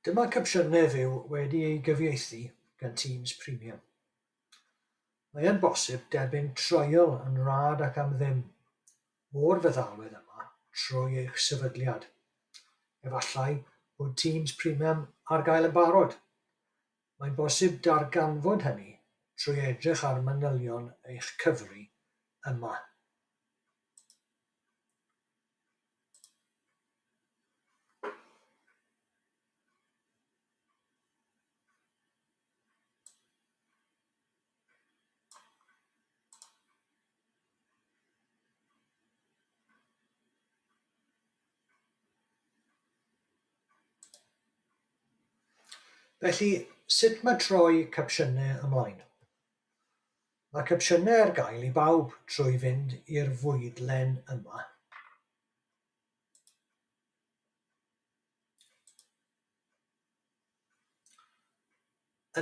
Dyma capsiynau fyw wedi ei gyfieithu gan Teams Premium. Mae yn bosib derbyn trial yn rhad ac am ddim o'r feddalwedd yma trwy eich sefydliad. Efallai bod Teams Premium ar gael yn barod. Mae'n bosib darganfod hynny trwy edrych ar manylion eich cyfri yma. Felly, sut mae troi capsiynau ymlaen? Mae capsiynau ar gael i bawb trwy fynd i'r fwydlen yma.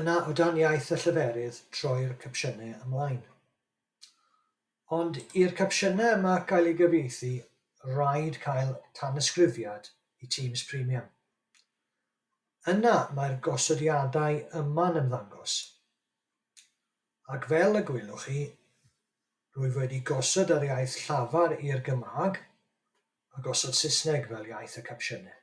Yna, o dan iaith y lleferydd, troi'r capsiynau ymlaen. Ond i'r capsiynau yma gael eu gyfieithu, rhaid cael tanysgrifiad i Teams Premium. Yna mae'r gosodiadau yma'n ymddangos. Ac fel y gwelwch chi, rwyf wedi gosod yr iaith llafar i'r Gymraeg a gosod Saesneg fel iaith y capsiynau.